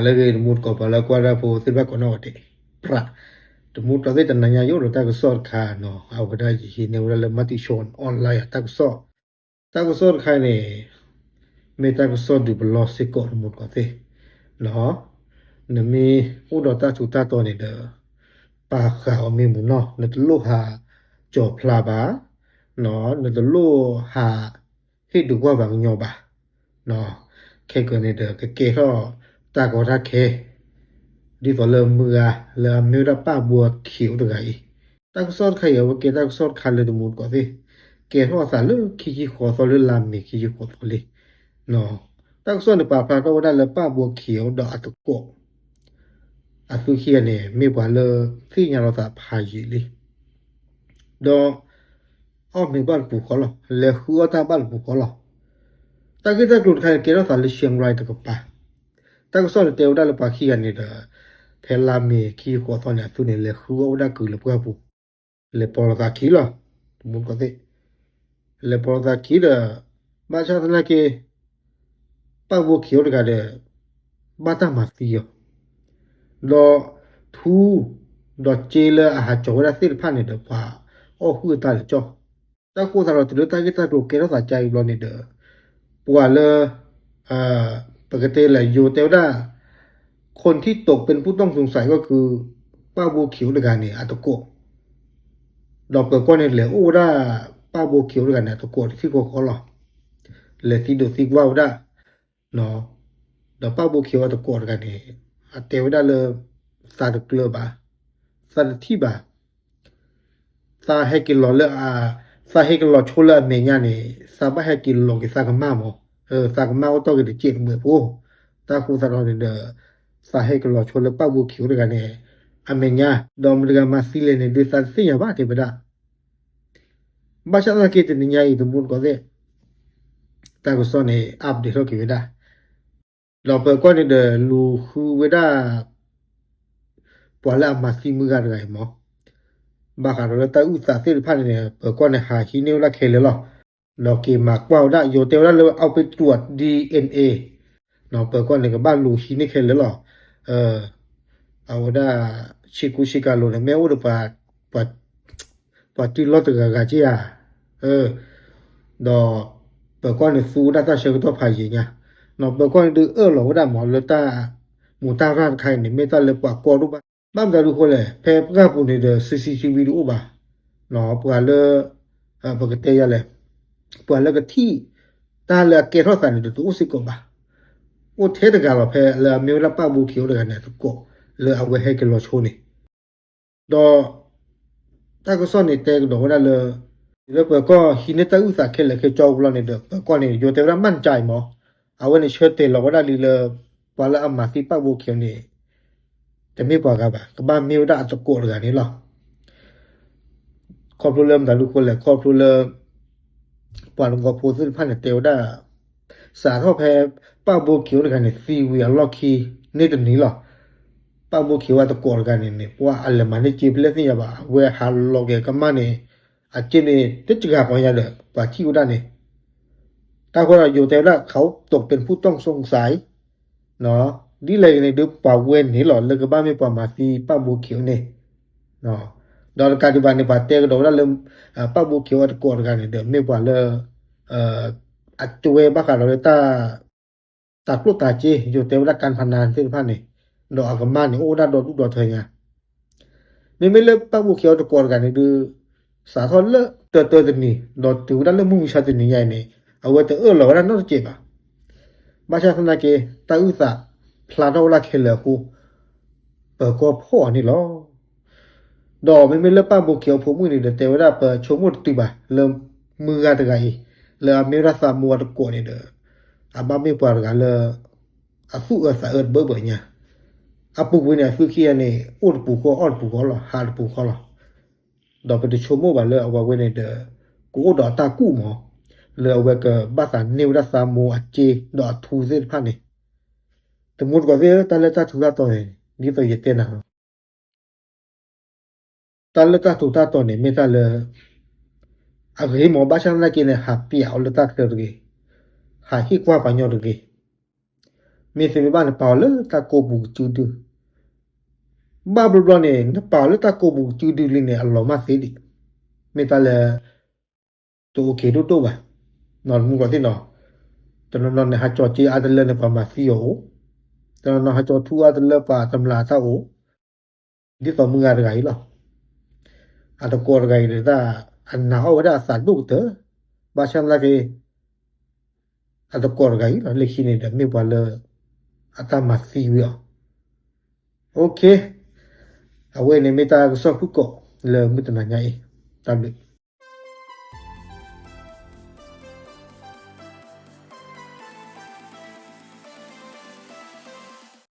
လၢအဂ့ၤ တမူတကိး ပှၤလၢကွၢ်တၢ်ဖိသ့ၣ်တဖၣ်ကိးနီၢ်ဂၤဒဲး, ပြး, တမူတကိးသ့ၣ် တနၤညါယအိၣ်ဒီးတၢ်ကစီၣ်တခါနီၤ, အဝဲဒၣ်ယဟံးန့ၢ်ဝဲဒၣ်လၢ မၤတံၣ်ဆိ online တၢ်ကစီၣ်, တၢ်ကစီၣ်တခါန့ၣ် မ့ၢ်တၢ်ကစီၣ်ဒုးပလီၢ်စ့ၢ်ကီး တမူတကိးသ့ၣ်, နမ့ၢ်အိၣ်ဒီးတၢ်ထူးတၢ်တီၤန့ၣ်ဒီး ပာ်ဃာ်အီၤမ့ၢ်မုာ်နီၤ, နတလိၣ်ဟးကၠီၤဖျါဘၣ်, နတလိၣ်ဟး ဟ့ၣ်ဒုးကွၢ်ပှၤကညီဘၣ်, ခဲကနံၣ်န့ၣ်ဒီး ကကဲထီၣ်တၢ်ကီတၢ်ခဲ ဒ်သိးလၢမုၢ်ဂၤလၢအမ့ၢ်ဝဲဒၣ်ပၢ်ဘိခံအိၣ်တဂၤအံၤ, တၢ်ကစီၣ်တခါအံၤ အဝဲကဲတၢ်ကစီၣ်တခါလၢ တမူတကိးသ့ၣ်, ကဲထီၣ်အသးလၢခံဆံဃိးသီ လၢလါမ့ၤခံဆံဃိးသီလံ. တၢ်ကစီၣ်န့ၣ် ပာ်ဖျါထီၣ်ဝဲဒၣ်လၢပၢ်ဘိခံအိၣ်ဒီးအသကိး အသုခံဂၤန့ၣ် မ့ၢ်ပှၤလၢသ့ၣ်ညါလီၤသးဖးယံာ်လံ, ဒီး အီၣ်မ့ၤဘၣ်တပူၤဃီလီၤ, လဲၤဃုအီၣ်တၢ်ဘၣ်တပူၤဃီလီၤ. တၢ်ဂ့ၢ်တၢ်ကျိၤတခါန့ၣ် ကဲထီၣ်သးလၢ Chiang Rai တကပၤ, တၢ်ကစီၣ်န့ၣ် တဲဝဲဒၣ်လၢပှၤခံဂၤန့ၣ်ဒီး ဖဲလါမ့ၤခံဆံဃိးသီန့ၣ် အသုန့ၣ် လဲၤဃုအီၣ်ဝဲဒၣ်ကုၤလၢပှၢ်ပူၤ, လဲၤပိာ်လိာ်သးခံလီၤ, တမူတကိးသ့ၣ်, လဲၤပိာ်လိာ်သးခံဒီး ဘၣ်ဆၣ်သနာ်က့ ပၢ်ဘိခံအိၣ်တဂၤဒီး ဘၣ်တၢ်မၤသံအီၤ, ဒီးထူ ဒီးစ့လၢအဟးကၠီၤဝဲဒၣ်သ့ၣ်တဖၣ်န့ၣ်ဒီး ပှၤအီၣ်ဟုၣ်အတၢ်လၢကၠီ, တၢ်ဃိသတးဒီး တုၤလၢတၢ်ဂ့ၢ်တၢ်ကျိၤကဲထီၣ်သးကါအံၤဘျီန့ၣ်ဒီး ပှၤလၢ ပကတဲလၢ ယိၤတဲဝဲဒၣ် คนที่ตกเป็นผู้ต้องสงสัย ก็คือ ပၢ်ဘိခံအိၣ်တဂၤန့ၣ် အသကိး, ဒီးပၢၤကီၢ်န့ၣ် လဲၤအိၣ်ဝဲဒၣ် ပၢ်ဘိခံအိၣ်တဂၤန့ၣ် အသကိးတထံၣ်ဃီဃီလီၤ, လဲၤသံဒိးသံကွၢ်ဝဲဒၣ်, ဒီးပၢ်ဘိခံအိၣ်အသကိးတဂၤန့ၣ် အတဲဝဲဒၣ်လၢ သးတကျၢၤဘၣ်, သးတထံၣ်ဘၣ် သးဟဲက့ၤလီၤလၢအ, သးဟဲက့ၤလီၤဆိလၢအမဲာ်ညါန့ၣ် သးဘၣ်ဟဲက့ၤလီၤက့ၤသးကမၢ်မး, သးကမၢ်အိၣ်တီၢ်က့ၤတစဲးတမှဲးဖိ, တၢ်ဃိသတးဒီးန့ၣ်ဒီး သးဟဲက့ၤလီၤဆိလၢပၢ်ဘိခံအိၣ်တဂၤန့ၣ် အမဲာ်ညါ, ဒီးမတၤတဂၤမၤသံလဲၣ်န့ၣ် ဒုးသးတသ့ၣ်ညါဘၣ်တဲဝဲဒၣ် ဘၣ်ဆၣ်သနာ်က့ တနံၤညါအံၤ တမူတကိးသ့ၣ်, တၢ်ကစီၣ်န့ၣ် update ထီၣ်က့ၤဝဲဒၣ်, ဒီးပၢၤကီၢ်န့ၣ်ဒီးလူၤဃုဝဲဒၣ် ပှၤလၢအမၤသံမုၢ်ဂၤတဂၤအံၤမး, ဘၣ်ဃးဒီးလၢတၢ်အုၣ်သးသ့ၣ်တဖၣ်န့ၣ်န့ၣ် ပၢၤကီၢ်န့ၣ်ဟးဟံးန့ၢ်ဝဲဒၣ်ခဲလၢာ်လီၤ, ဒီးက့ၤမၤကွၢ်ဝဲဒၣ် ယိၤတဲဝဲဒၣ်လၢအဝဲပတုာ် DNA, ပၢၤကီၢ်န့ၣ်ကဘၣ်လူၤဟံးန့ၢ်ခဲလၢာ်လီၤ, အဝဲဒၣ် ဆ့ကူဆ့ကၤလိၤန့ၣ် မ့ၢ်အိၣ်ဒီး ပှၤတုၤလီၤတဂၤဂၤက့ဧါ, ဒီးပၢၤကီၢ်န့ၣ်သူဝဲဒၣ်တၢ်ဆၢကတီၢ်ဖးယံာ်ညါ, ဒီးပၢၤကီၢ်န့ၣ်ဒုးအၢၣ်လီၤဝဲဒၣ်မးလၢတၢ်မူတၢ်ရၢ်တခါအံၤန့ၣ် မ့ၢ်တၢ်လၢပှၤကီဒိၣ်ဘၣ်, ဘၣ်မတၤဒုးဃိလဲၣ် ဖဲပှၢ်ပူၤန့ၣ်ဒီး CCTV တအိၣ်ဘၣ်, ပှၤလၢ ပကတဲယၤလဲၣ်, ပှၤလၢကထံၣ်တၢ်လၢအကဲထီၣ်သးန့ၣ်ဒီးတအိၣ်စ့ၢ်ကီးဘၣ်, အိၣ်ထဲတဂၤလီၤ ဖဲလၢအမ့ၢ်ဝဲဒၣ်ပၢ်ဘိခံအိၣ်တဂၤန့ၣ်အသကိး လၢအဝဲဟဲက့ၤလီၤဆိန့ၣ်, ဒီး တၢ်ကစီၣ်န့ၣ်တဲကဒီးဝဲဒၣ်လၢ လၢပၢၤကီၢ်ဟံးန့ၢ်တၢ်အုၣ်သးခဲလၢာ်ခဲဆ့အဘျီန့ၣ်ဒီး ပၢၤကီၢ်န့ၣ် ယိၤတဲဝဲဒၣ်မၢ်နကၠါအံၤမး, အဝဲန့ၣ်ဆၢတဲာ်လီၤဝဲဒၣ်လံလၢ ပှၤလၢအမၤသံပၢ်ဘိခံန့ၣ် တမ့ၢ်ပှၤဂၤဘၣ် ကဘၣ်မ့ၢ်ဝဲဒၣ်အသကိးတဂၤန့ၣ်လီၤ. ခီဖျိလၢမတၤဒုးဃိလဲၣ် ခီဖျိလၢ ပှၤတကီဖိသ့ၣ်တဖၣ်န့ၣ်တဲဝဲဒၣ် စးထီၣ်ဖဲ ပၢ်ဘိခံအိၣ်တဂၤန့ၣ် သံဝံၤအလီၢ်ခံန့ၣ်တနံၤလီၤ. ပၢ်ဘိခံဝဲသကိးတဂၤန့ၣ်န့ၣ် ပှၤအလဲၤမၤန့ၢ်စ့ဖဲလဲၣ်သ့ၣ်ညါဘၣ် အဝဲဟးလီၤက့ၤကမၢ်န့ၣ် အစ့န့ၣ် တစှၤကိးညါဒီး ပှၤထံၣ်ဝဲဒၣ်န့ၣ် တၢ်ဃိဒီးယိၤတဲဝဲဒၣ် เขาตกเป็นผู้ต้องสงสัย ဒ်လဲၣ်ဂ့ၤန့ၣ် ဒုးပှၤဝဲန့ၣ်လီၤ လၢကဘၣ်မ့ၢ်ပှၤမၤသံပၢ်ဘိခံအိၣ်န့ၣ် ဒီးတကးဒံးဘၣ်န့ၣ် ပှၤတဲကဒီးဝဲဒၣ်လၢ ပၢ်ဘိခံအိၣ်အသကိးတဂၤန့ၣ်ဒီး မ့ၢ်ပှၤလၢ အကဝဲဘၣ်ဃးဒီးလၢတၢ် တၢ်ကျိၣ်တၢ်စ့ ယိၤတဲဝဲဒၣ် การพนันသ့ၣ်တဖၣ်န့ၣ် ဒီးအကမၢ်န့ၣ် အိၣ်ဝဲဒၣ်ဒီဒူၣ်ဒီထၢညါ မ့မ့ၢ်လၢပၢ်ဘိခံအိၣ်သကိးတဂၤန့ၣ်ဒုး စးထီၣ်လၢတၢတၢတနံၤ ဒီးတုၤဝဲဒၣ်လၢမုၢ်မဆါတနံၤညါအံၤန့ၣ် အဝဲတအၢၣ်လီၤဝဲဒၣ်နီတစဲးဘၣ်. ဘၣ်ဆၣ်သနာ်က့ တၢ်အုၣ်သးဖျါထီၣ်ဝဲဒၣ်ခဲလၢာ်အဃိ ပၢၤကီၢ်ဖီၣ်အီၤန့ၣ်လီၤ. ဒီးမ့မ့ၢ်လၢပၢ်ဘိခံအဖိမုၣ်န့ၣ်ဒီး တဲဝဲဒၣ်ပဆိကမိၣ်တတုၤဘၣ် လၢမုၢ်ဂၤတဂၤအံၤ လၢအမ့ၢ်ဝဲဒၣ်သးမိၢ်အသကိးန့ၣ်ဒီး အဘၣ်မ့ၢ်ပှၤတဂၤလၢ အသူၣ်အၢသးအၢတဘၢဘၢညါ အပူၤကွံာ်န့ၣ် အသူၣ်ခံဂၤန့ၣ် အိၣ်တပူၤဃီ အီၣ်တပူၤဃီလီၤ ဟးတပူၤဃီလီၤ. ဒီးပတဆိကမိၣ်ဘၣ်လၢအဝဲန့ၣ်ဒီး ကအိၣ်ဒီးတၢ်ကူၣ်မး လၢအဝဲကဘၣ်သးန့ၢ်ဝဲဒၣ်သးမိၢ်အစ့ဒီးအထူသ့ၣ်တဖၣ်န့ၣ် တမူတကိးသ့ၣ်ဧၢ တၢ်လၢတၢ်ထူးတၢ်တီၤန့ၣ် ဒ်သိးယတဲနၤလီၤ တၢ်လၢတၢ်ထူးတၢ်တီၤန့ၣ် မ့ၢ်တၢ်လၢ အဂ့ၤမး ဘၣ်ဆၣ်သနာ်က့န့ၣ် ဟးပျးအီၤလၢတၢ်ချၢတဂ့ၤ, ဟးဟ့ၣ်ကွၢ်ပှၤညီတဂ့ၤ. မ့ၢ်သ့မ့ၢ်ဘၣ်နပာ်အီၤလၢတၢ်ကိးပူၤကစုဒု, ဘၣ်ဘျီဘျီန့ၣ် နပာ်အီၤလၢတၢ်ကိးပူၤကစုဒုလံန့ၣ် အလီၤမၢ်သ့ဒံး, မ့ၢ်တၢ်လၢ တအိၣ်က့ၤဒိၣ်ဒိၣ်ဘၣ်, နီၢ်တမူကီၢ်သ့ၣ်နီၤ, တနီၤနီၤန့ၣ် ဟးကၠီၤစ့အါတလၢန့ၣ် ပှၤမၤသံအီၤအိၣ်, တနီၤနီၤဟးကၠီၤထူအါတလၢပှၤတမျးအတၢ်အိၣ်, ဒ်သိးမုၢ်ဂၤတဂၤအံၤလီၤ, အတကိးတဂၤအံၤဒီး အနာ်အီၣ်ဝဲဒၣ်အသးဒိၣ်ကတၢၢ်, ဘၣ်ဆၣ်သနာ်က့ အတကိးတဂၤအံၤလီၤ လၢခံန့ၣ်ဒီး မ့ၢ်ပှၤလၢ အတၢ်မၤသံဝံၤအီၤ, အဝဲန့ၣ်မ့ၢ်တၢ်ကစီၣ်ဖုၣ်ကိာ်လၢမုၢ်တနၤညါအံၤ, တၢ်ဘျုး